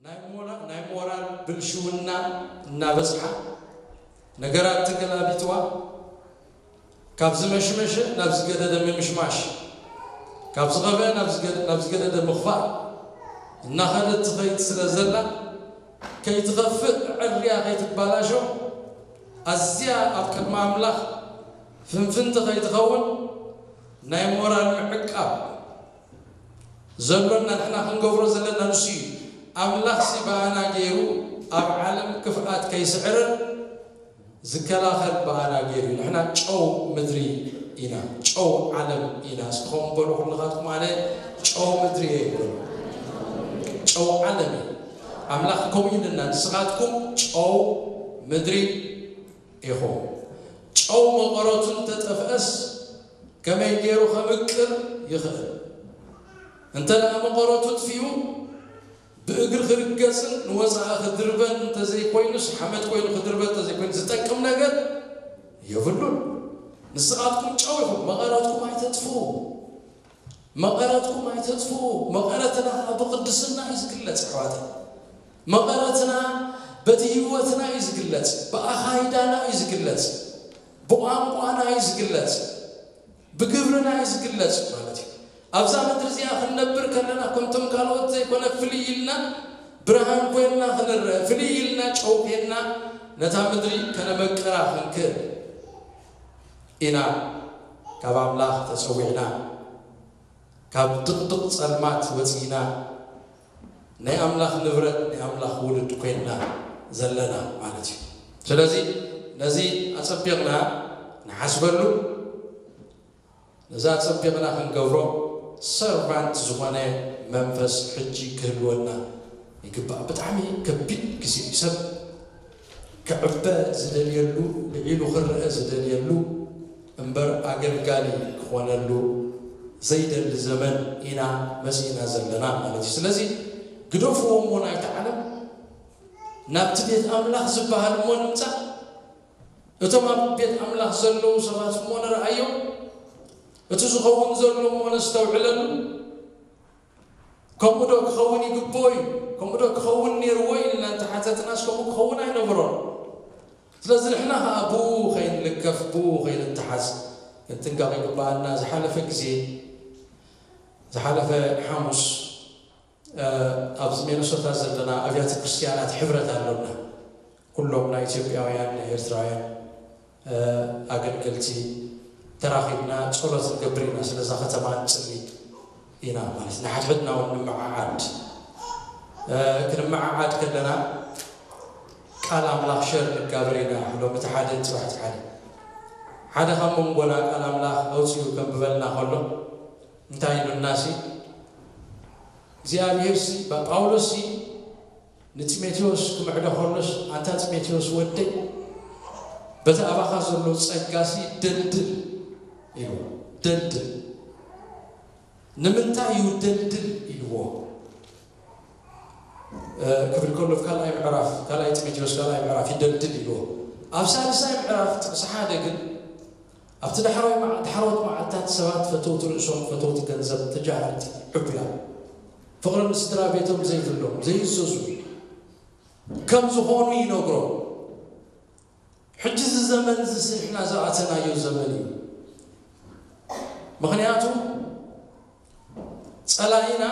ናይ ሞራ- ናይ ሞራል ብልሽውና እናበጽሓ፣ ነገራት ተገላቢጥዋ፣ ካብ ዝመሽመሸ ናብ ዝገደደ ምምሽማሽ፣ ካብ ዝኸፍአ ናብ ዝገደ- ናብ ዝገደደ ምኽፋእ እናኸደት ትኸይድ ስለ ዘላ፣ ከይትኸፍእ፣ ዕርያ ከይትባላሾ፣ ኣዝያ ኣብ ቅድሚ ኣምላኽ ፍንፍንቲ ከይትኸውን፣ ናይ ሞራል ምዕቃብ ዘሎና፣ ንሕና ክንገብሮ ዘለና ንሱ እዩ። ኣምላኽሲ ብኣና ገይሩ ኣብ ዓለም ክፍኣት ከይስዕርር ዝከላኸል ብኣና ገይሩ እዩ። ንሕና ጨው ምድሪ ኢና፣ ጨው ዓለም ኢና። እስቲ ከምኡ በሉ ኩልኻትኩም፣ ኣነ ጨው ምድሪ እየ ይበሉ። ጨው ዓለም እዩ። ኣምላኽ ከምኡ ኢሉና፣ ንስኻትኩም ጨው ምድሪ ኢኹም። ጨው መቐረቱ እንተጠፍአስ ከመይ ገይሩ ከምቅር ይኽእል? እንተ ደኣ መቐረቱ ጥፊኡ፣ ብእግሪ ክርገጽን ንወጻኢ ክድርበን እንተዘይኮይኑስ፣ ሓመድ ኮይኑ ክድርበን እንተዘይኮይኑ ዝጠቅም ነገር የብሉን። ንስኻትኩም ጨው ኢኹም፣ መቐረትኩም ኣይተጥፍኡ። መቐረትኩም ኣይተጥፍኡ። መቐረትና ብቕድስና እዩ ዝግለጽ፣ ኣሕዋተይ። መቐረትና በቲ ህይወትና እዩ ዝግለጽ፣ ብኣኻይዳና እዩ ዝግለጽ፣ ብቋንቋና እዩ ዝግለጽ፣ ብግብርና እዩ ዝግለጽ ማለት እዩ። ኣብዛ ምድሪ እዚኣ ክንነብር ከለና፣ ከምቶም ካልኦት ዘይኮነ፣ ፍልይ ኢልና ብርሃን ኮይንና ክንረአ፣ ፍልይ ኢልና ጨው ኮይንና ነታ ምድሪ ከነመቅራ ክንክእል ኢና ካብ ኣምላኽ ተጸዊዕና። ካብ ድቕድቕ ጸልማት ወጺእና ናይ ኣምላኽ ንብረት፣ ናይ ኣምላኽ ውሉድ ኮይንና ዘለና ማለት እዩ። ስለዚ ነዚ ኣጸቢቕና ንሓስበሉ፣ ነዚ ኣጸቢቕና ክንገብሮ፣ ሰርቫንት ዝኾነ መንፈስ ሕጂ ክህልወና ይግባእ። ብጣዕሚ ከቢድ ግዜ እዩ። ሰብ ክዕበ ዝደልየሉ፣ ልዒሉ ክረአ ዝደልየሉ እምበር፣ ኣገልጋሊ ክኾነሉ ዘይደሊ ዘመን ኢና መጺእና ዘለና ማለት እዩ። ስለዚ ግደፍዎ እሞ ናይቲ ዓለም፣ ናብቲ ቤት ኣምላኽ ዝበሃል እሞ ንምጻእ። እቶም ኣብ ቤት ኣምላኽ ዘለዉ ሰባት እሞ ንርኣዮም። እቲ ዝኸውን ዘሎ እሞ ነስተውዕለሉ። ከምኡ ዶ ክኸውን ይግብኦ እዩ? ከምኡ ዶ ክኸውን ነይርዎ ኢልና እንተሓተትናስ፣ ከምኡ ክኸውን ኣይነበሮን። ስለዚ ንሕና ኸዓ ብኡ ኸይንልከፍ፣ ብኡ ኸይንተሓዝ ክንጥንቀቕ ይግብኣና። ዝሓለፈ ግዜ፣ ዝሓለፈ ሓሙስ፣ እ፣ ኣብዚ ሚነሶታ ዘለና ኣብያተ ክርስቲያናት ሕብረት ኣሎና። ኩሎም ናይ ኢትዮጵያውያን፣ ናይ ኤርትራውያን፣ እ፣ ኣገልገልቲ ተራኺብና ጸሎት ንገብር ኢና። ስለዛ ከተማ ንጽሊ ኢና ማለት፣ ንሓድሕድና እውን ንምዓዓድ። እ፣ ክንመዓዓድ ከለና ቃል ኣምላኽ ሸር ንጋበር ኢና። ሎሚ እቲ ሓደ፣ ጽባሕ እቲ ሓደ። ሓደ ካብ መንጎና ቃል ኣምላኽ ኣውጺኡ ከንብበልና ከሎ እንታይ ኢሉናሲ? እግዚኣብሄርሲ፣ ባ-፣ ጳውሎስሲ ንጢሞቴዎስ ክምዕዶ ከሎስ፣ "ኣንታ ጢሞቴዎስ ወደይ፣ በቲ ኣባኻ ዘሎ ጸጋሲ ደልድል" ኢሉ። ደልድል። ንምንታይ እዩ ደልድል ኢልዎ? እ፣ ክብል ከሎ፣ ኣብ ካልኣይ ምዕራፍ፣ ካልኣይ ጢሞቴዎስ ካልኣይ ምዕራፍ ይደልድል ኢልዎ። ኣብ ሳልሳይ ምዕራፍ ጥቕሲ ሓደ ግን፣ ኣብቲ ዳሕራዊ መዓ-፣ ዳሕረዎት መዓልታት ሰባት ፈተውቲ ርእሶም፣ ፈተውቲ ገንዘብ፣ ተጃሃርቲ፣ ዕቡያት፣ ፍቕሪ ንስድራ ቤቶም ዘይብሎም፣ ዘይእዘዙ ከም ዝኾኑ ይነግሮም። ሕጂ እዚ ዘመን እዚ ንሕና ዝኣተናዮ ዘመን እዩ። ምኽንያቱ ጸላኢና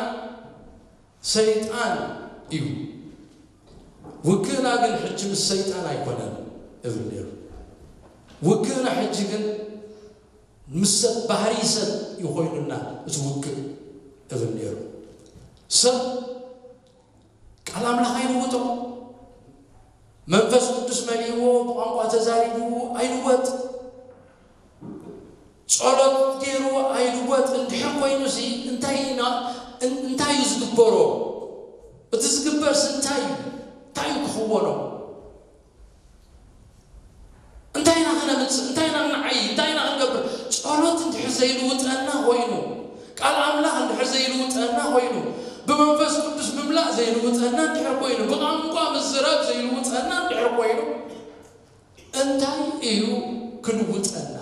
ሰይጣን እዩ። ውግእና ግን ሕጂ ምስ ሰይጣን ኣይኮነን እብል ነይሩ። ውግእና ሕጂ ግን ምስ ሰብ፣ ባህሪ ሰብ እዩ ኮይኑና እቲ ውግእ እብል ነይሩ። ሰብ ቃል ኣምላኽ ኣይልውጦ። መንፈስ ቅዱስ መሊእዎ ብቋንቋ ተዛሪቡ ኣይልወጥ። ጸሎት ገይሩ ኣይልወጥ። እንድሕር ኮይኑሲ እንታይ ኢና፣ እን-፣ እንታይ እዩ ዝግበሮ? እቲ ዝግበርስ እንታይ እዩ? እንታይ እዩ ክኽወኖ? እንታይ ኢና ክነምጽእ? እንታይ ኢና ክንዓይ? እንታይ ኢና ክንገብር? ጸሎት እንድሕር ዘይልውጠና ኮይኑ፣ ቃል ኣምላኽ እንድሕር ዘይልውጠና ኮይኑ፣ ብመንፈስ ቅዱስ ምምላእ ዘይልውጠና እንድሕር ኮይኑ፣ ብቋንቋ ምዝራብ ዘይልውጠና እንድሕር ኮይኑ፣ እንታይ እዩ ክልውጠና?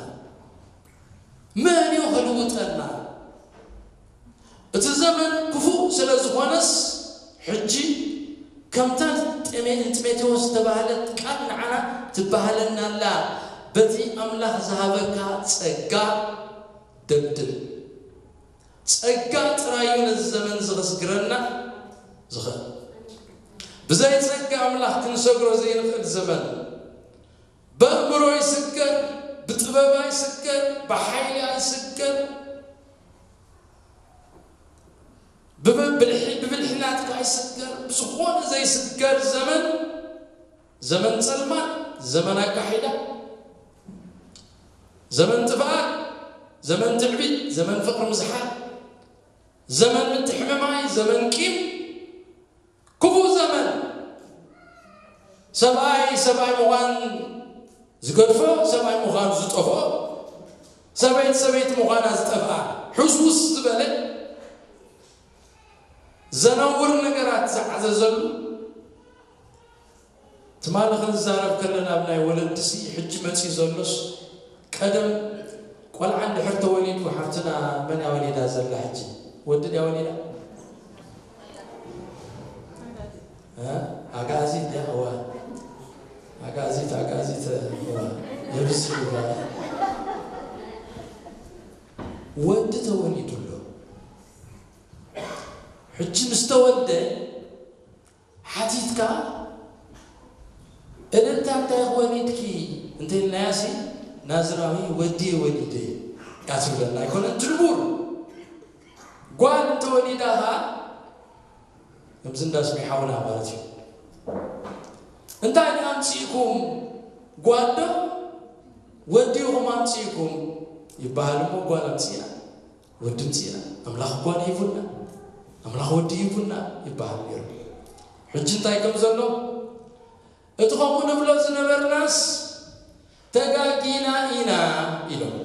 መን እዩ ክልውጠና? እቲ ዘመን ክፉእ ስለ ዝኾነስ፣ ሕጂ ከምታ ንጢሜ-፣ ንጢሞቴዎስ ዝተባህለት ቃል ንዓና ትባህለና ኣላ። በቲ ኣምላኽ ዝሃበካ ጸጋ ደብድብ። ጸጋ ጥራይ እዩ ነዚ ዘመን ዘኽስግረና ዝኽእል። ብዘይ ጸጋ ኣምላኽ ክንሰግሮ ዘይንኽእል ዘመን። በእምሮ ይስገር፣ ብጥበብ ኣይስገር፣ ብሓይሊ ኣይስገር፣ ብብ-፣ ብልሒ-፣ ብብልሒ ናትካ ኣይስገር፣ ብዝኾነ ዘይስገር ዘመን፣ ዘመን ጸልማት፣ ዘመን ኣካሒዳ፣ ዘመን ጥፍኣት፣ ዘመን ትዕቢት፣ ዘመን ፍቕሪ ምዝሓል፣ ዘመን ምትሕምማይ፣ ዘመን ቂም፣ ክፉእ ዘመን። ሰብኣይ ሰብኣይ ምዃን ዝገድፎ፣ ሰብኣይ ምዃኑ ዝጠፍኦ፣ ሰበይቲ ሰበይቲ ምዃና ዝጠፍኣ፣ ሕስውስ ዝበለ፣ ዘነውር ነገራት ዝዓዘዘሉ፣ ትማሊ ክንዛረብ ከለና ኣብ ናይ ወለድሲ ሕጂ መጺኡ ዘሎስ፣ ቀደም ቆልዓ እንድሕር ተወሊዱ፣ ሓፍትና መን እያ ወሊዳ ዘላ ሕጂ? ወዲ ድያ ወሊዳ? እ? ኣጋዚት ድያ? እዋ። ኣጋዚት፣ ኣጋዚት፣ እዋ። የብዝሕ ይባል። ወዲ ተወሊዱ ኣሎ። ሕጂ ምስ ተወልደ ሓቲትካ፣ "እልልታ እንታይ ወሊድኪ?" እንተኢልናያሲ፣ "ናዝራዊ ወዲ ወሊደ" እያ ትብለና። ኣይኮነን ትንቡር። ጓል እንተወሊዳ ኸኣ፣ ከምዚ እንዳስሚ ሓውና ማለት እዩ። "እንታይ ደኣ ኣምጺእኩም? ጓል ዶ ወዲ ኢኹም ኣምጺእኩም?" ይበሃል እሞ፣ ጓል ኣምጺእና፣ ወዲ ኣምጺእና፣ ኣምላኽ ጓል ሂቡና፣ ኣምላኽ ወዲ ሂቡና ይበሃል ነይሩ። ሕጂ እንታይ ከም ዘሎ፣ እቲ ከምኡ ንብሎ ዝነበርናስ ተጋጊና ኢና ኢሎም።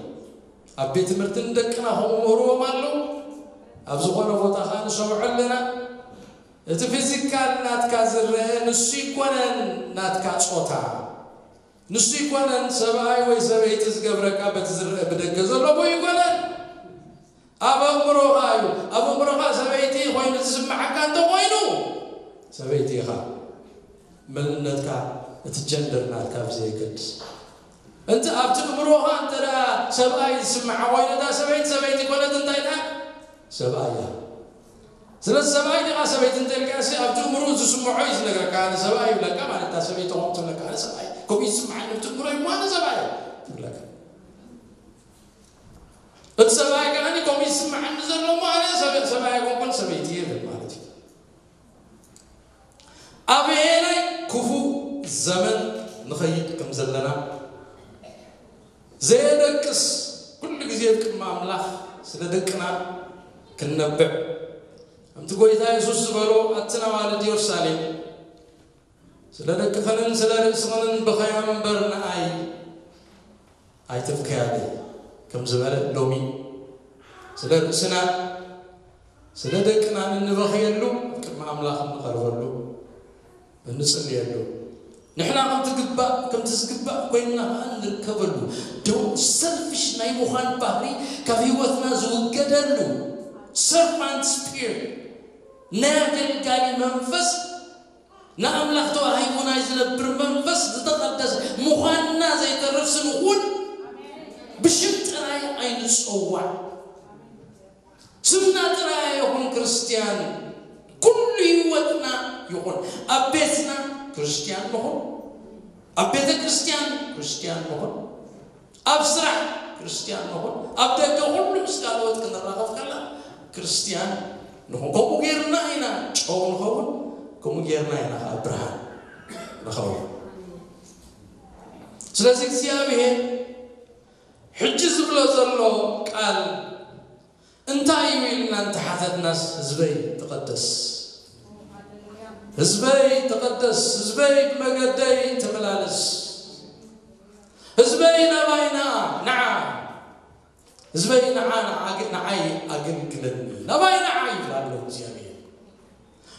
ኣብ ቤት ትምህርቲ ንደቅና ከምኡ ምህርዎም ኣለዉ። ኣብ ዝኾነ ቦታ ኸኣ ንሰምዖ ኣለና። እቲ ፊዚካል ናትካ ዝረአ ንሱ ይኮነን ናትካ ጾታ። ንሱ ይኮነን ሰብኣይ ወይ ሰበይቲ ዝገብረካ በቲ ዝረአ ብደገ ዘሎ እኮ ይኮነን። ኣብ ኣእምሮኻ እዩ። ኣብ ኣእምሮኻ ሰበይቲ ኮይኑ ዝስምዓካ እንተኾይኑ ሰበይቲ ኢኻ። መንነትካ እቲ ጀንደር ናትካ ብዘየገድስ። እንተ ኣብቲ ኣእምሮኻ እንተ ደኣ ሰብኣይ ዝስምዓ ኮይኑ እታ ሰበይቲ ሰበይቲ ኮነት እንታይ ደኣ ሰብኣይ እያ። ስለዚ ሰብኣይ ዲኻ ሰበይቲ እንተ ኢልካ ሲ ኣብቲ ኣእምሮ ዝስምዖ እዩ ዝነግረካ። ኣነ ሰብኣይ ይብለካ ማለት እታ ሰበይቲ ከምኡ ትብለካ። ኣነ ሰብኣይ ከምኡ ይስምዓኒ ኣብቲ ኣእምሮ እሞ ኣነ ሰብኣይ እየ ትብለካ። እቲ ሰብኣይ ከኣ ከምኡ ይስምዓኒ ዘሎ እሞ ኣነ ሰብ-፣ ሰብኣይ ኣይኮንኩን ሰበይቲ እየ ይብል ማለት እዩ። ኣበየናይ ክፉእ ዘመን ንኸይድ ከም ዘለና ዘየደቅስ፣ ኩሉ ግዜ ኣብ ቅድሚ ኣምላኽ ስለ ደቅና ክንነብዕ፣ ከምቲ ጐይታ የሱስ ዝበሎ፣ ኣትን ኣዋልድ የሩሳሌም፣ ስለ ደቅኽንን ስለ ርእስኽንን ብኸያ እምበር ንኣይ ኣይትብከያለይ ከም ዝበለ፣ ሎሚ ስለ ርእስና ስለ ደቅና እንበኽየሉ፣ ኣብ ቅድሚ ኣምላኽ እንቐርበሉ፣ እንጽልየሉ፣ ንሕና ከምቲ ግባእ፣ ከምቲ ዝግባእ ኮይንና ከኣ እንርከበሉ፣ ደው ሰልፊሽ ናይ ምዃን ባህሪ ካብ ህይወትና ዝውገደሉ፣ ሰርቫንት ስፒሪት፣ ናይ ኣገልጋሊ መንፈስ፣ ንኣምላኽ ተዋሂቡ ናይ ዝነብር መንፈስ ዝተቐደሰ ምዃንና ዘይተርፍ ስንኹን ብሽም ጥራይ ኣይንጸዋዕ። ስምና ጥራይ ኣይኹን ክርስትያን፣ ኩሉ ህይወትና ይኹን። ኣብ ቤትና ክርስትያን ንኹን፣ ኣብ ቤተ ክርስትያን ክርስትያን ንኹን፣ ኣብ ስራሕ ክርስትያን ንኹን፣ ኣብ ደገ ኩሉ ምስ ካልኦት ክንራኸብ ከለና ክርስትያን ንኹን። ከምኡ ጌርና ኢና ጨው ንኸውን፣ ከምኡ ጌርና ኢና ከዓ ብርሃን ንኸውን። ስለዚ እግዚኣብሔር ሕጂ ዝብሎ ዘሎ ቃል እንታይ እዩ ኢልና እንተሓተትናስ፣ ህዝበይ ተቐደስ፣ ህዝበይ ተቐደስ፣ ህዝበይ ብመገደይ ተመላለስ፣ ህዝበይ ናባይ ንዓ፣ ንዓ፣ ህዝበይ ንዓ፣ ንዓ፣ ንዓይ ኣገልግለኒ፣ ናባይ ንዓ ይብል ኣሎ እግዚኣብሔር።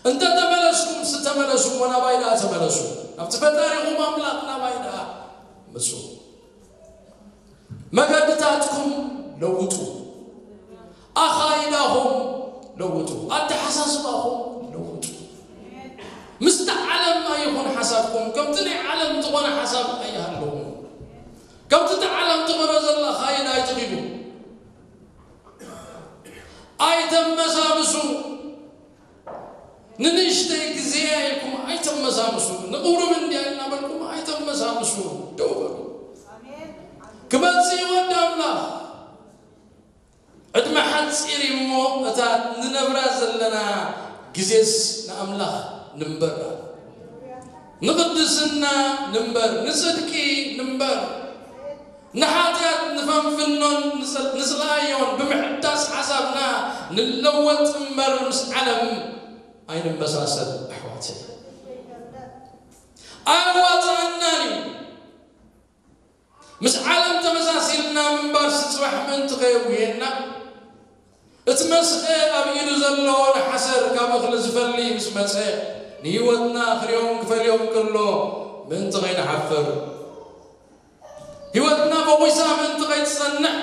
እንተ ተመለስኩም፣ ስተመለሱ እሞ ናባይ ደኣ ተመለሱ፣ ናብቲ ፈጣሪኹም ኣምላኽ ናባይ ደኣ ምጹ። መገድታትኩም ለውጡ፣ ኣኻይዳኹም ለውጡ፣ ኣተሓሳስባኹም ለውጡ። ምስቲ ሓሳብ ኣይሃለኹም። ከምቲ እቲ ዓለም ትቕሮ ዘላ ኻይድ ኣይትኺዱ። ኣይተመሳምሱ። ንንእሽተይ ግዜ ኢልኩም ኣይተመሳምሱ። ንቑሩብ እንድያ እናበልኩም ኣይተመሳምሱ። ደው በሉ። ክመጽእ እዩ ወዲ ኣምላኽ። ዕድመ ሓጺር እዩ እሞ እታ ንነብራ ዘለና ግዜስ ንኣምላኽ ንንበር። ንቕድስና ንንበር፣ ንጽድቂ ንንበር። ንሓጢኣት ንፈንፍኖን ንጽ-፣ ንጽልኣዮን ብምሕዳስ ሓሳብና ንለወጥ እምበር ምስ ዓለም ኣይንመሳሰል ኣሕዋተይ። ኣያዋጽኣናን እዩ። ምስ ዓለም ተመሳሲልና ምንባርሲ ጽባሕ ምእንቲ ከየጉህየና፣ እቲ መስቐ ኣብ ኢዱ ዘሎ ንሓሰር ካብ እኽሊ ዝፈሊ ምስ መጸ፣ ንህይወትና ክርእዮን ክፈልዮን ከሎ ምእንቲ ከይንሓፍር፣ ህይወትና ፈጒሳ ምእንቲ ከይትጸንሕ፣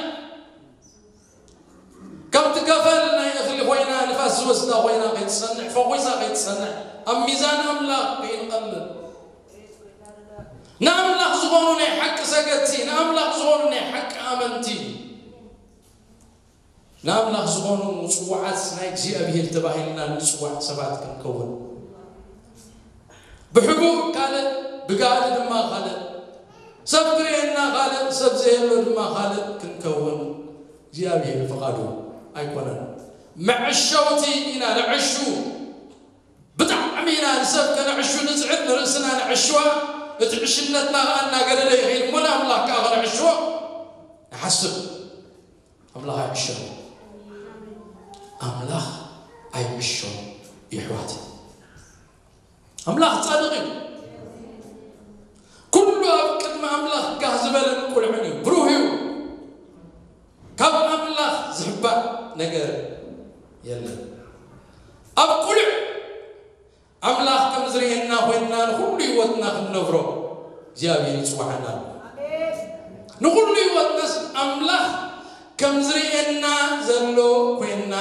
ከምቲ ገፈል ናይ እኽሊ ኮይና፣ ንፋስ ዝወስዳ ኮይና ከይትጸንሕ፣ ፈጒሳ ከይትጸንሕ፣ ኣብ ሚዛን ኣምላኽ ከይንቐልል፣ ንኣምላኽ ዝኾኑ ናይ ሓቂ ሰገድቲ፣ ንኣምላኽ ዝኾኑ ናይ ሓቂ ኣመንቲ፣ ንኣምላኽ ዝኾኑ ጽዋዓት ናይ እግዚኣብሔር ተባሂልና ንጽዋዕ ሰባት ክንከውን፣ ብሕቡእ ካልእ፣ ብጋህዲ ድማ ካልእ፣ ሰብ ክርእየና ካልእ፣ ሰብ ዘየሎ ድማ ካልእ ክንከውን እግዚኣብሔር ፍቓዱ ኣይኮነን። መዐሸውቲ ኢና ነዐሹ። ብጣዕሚ ኢና ንሰብ ከነዕሹ ንጽዕር፣ ንርእስና ነዕሽዋ። እቲ ዕሽነትና ኸኣ እናገደደ ይኸይድ እሞ ንኣምላኽ ከኣ ኸነዕሽዎ ንሓስብ። ኣምላኽ ኣይዕሾን። ኣምላኽ ኣይዕሾን፣ የሕዋት። ኣምላኽ ጻድቕ እዩ። ኩሉ ኣብ ቅድሚ ኣምላኽ ጋህ ዝበለን ቁልዕን እዩ፣ ብሩህ እዩ። ካብ ኣምላኽ ዝሕባእ ነገር የለን። ኣብ ቁልዕ ኣምላኽ ከም ዝርእየና ኮይንና ንኹሉ ህይወትና ክንነብሮ እግዚኣብሔር ይጽዋዓና ኣሎ። ንኹሉ ህይወትናስ ኣምላኽ ከም ዝርእየና ዘሎ ኮይንና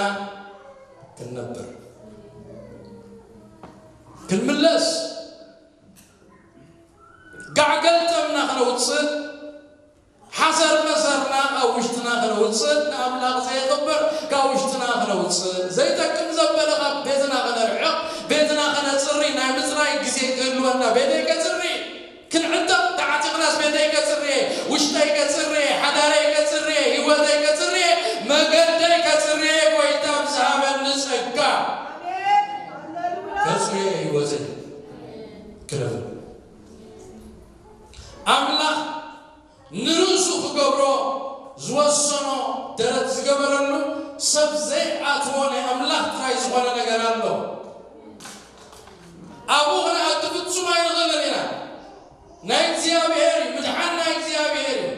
ክንነብር፣ ክንምለስ፣ ጋዕ ገልጠምና ከነውጽእ፣ ሓሰር መሰርና ካብ ውሽጥና ከነውጽእ፣ ንኣምላኽ ዘየኽብር ካብ ውሽጥና ከነውጽእ፣ ዘይጠቅም ዘበለ ካብ ቤትና ከነርሕቕ፣ ቤትና ከነጽሪ፣ ናይ ምጽራይ ግዜ ክህልወና፣ ቤተይ ከጽሪ፣ ክንዕጠቕ ተዓጢቕናስ ቤተይ ከጽሪ፣ ውሽጠይ ከጽሪ፣ ሓዳረይ ከጽሪ፣ ህይወተይ ከጽሪ፣ መገደይ ከጽሪ፣ ጎይታ ብዝሃበኒ ጸጋ ከጽሪ ህይወተይ ክነብር። ኣምላኽ ንርእሱ ክገብሮ ዝወሰኖ፣ ደረት ዝገበረሉ፣ ሰብ ዘይኣትዎ ናይ ኣምላኽ ጥራይ ዝኾነ ነገር ኣሎ። ኣብኡ ክንኣቱ ፍጹም ኣይንኽእልን ኢና። ናይ እግዚኣብሔር እዩ፣ ምድሓን ናይ እግዚኣብሔር እዩ።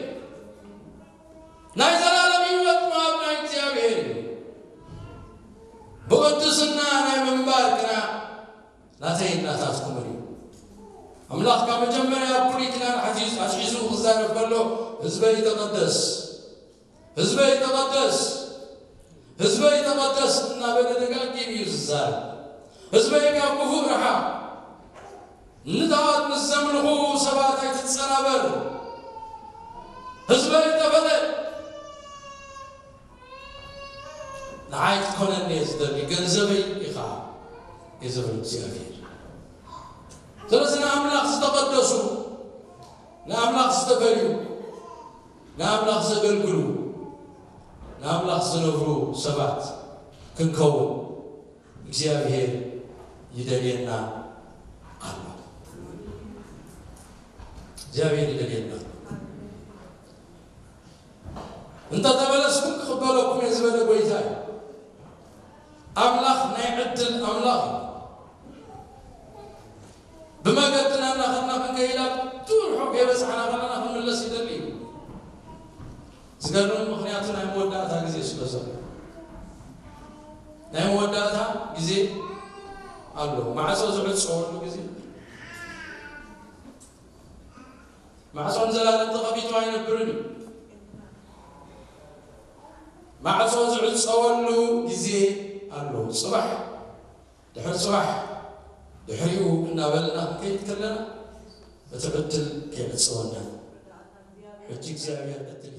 ናይ ዘላለም ህይወት ምሃብ ናይ እግዚኣብሔር እዩ። ብቕድስና ናይ ምንባር ግና ናተይን ናታትኩምን እዩ። ኣምላኽ ካብ መጀመርያ ብሉይ ኪዳን ኣትሒዙ፣ ኣትሒዙ ክዛረብ ከሎ፣ "ህዝበይ ተቐደስ፣ ህዝበይ ተቐደስ፣ ህዝበይ ተቐደስ" እናበለ ደጋጊሙ እዩ ዝዛረብ። "ህዝበይ ካብ ክፉእ ርሓቕ፣ ንጣዖት ምስ ዘምልኹ ሰባት ኣይትጸናበር፣ ህዝበይ ተፈለጥ፣ ንዓይ ክትኮነኒ እየ ዝደሊ፣ ገንዘበይ ኢኻ" እዩ ዝብል እግዚኣብሔር። ስለዚ ንኣምላኽ ዝተቐደሱ፣ ንኣምላኽ ዝተፈልዩ፣ ንኣምላኽ ዘገልግሉ፣ ንኣምላኽ ዝነብሩ ሰባት ክንከውን እግዚኣብሔር ይደልየና ኣሎ። እግዚኣብሔር ይደልየና ኣሎ። "እንተተመለስኩም ክቕበለኩም እየ" ዝበለ ጎይታ እዩ። ኣምላኽ ናይ ዕድል ኣምላኽ እዩ። ብመገድና እናኸድና ክንከይድ፣ ኣብቲ ርሑቕ ከይበጻሕና ከለና ክንምለስ ይደሊ እዩ። ዝገርም፣ ምኽንያቱ ናይ መወዳእታ ግዜ ስለ ዘሎ። ናይ መወዳእታ ግዜ ኣሎ። ማዕጾ ዝዕጸወሉ ግዜ። ማዕጾ ንዘላለም ተኸፊቱ ኣይነብርን እዩ። ማዕጾ ዝዕጸወሉ ግዜ ኣሎ። ጽባሕ፣ ድሕሪ ጽባሕ፣ ድሕሪኡ እናበልና ክንከይድ ከለና፣ እቲ ዕድል ከይዕጸወና ሕጂ እግዚኣብሔር ዕድል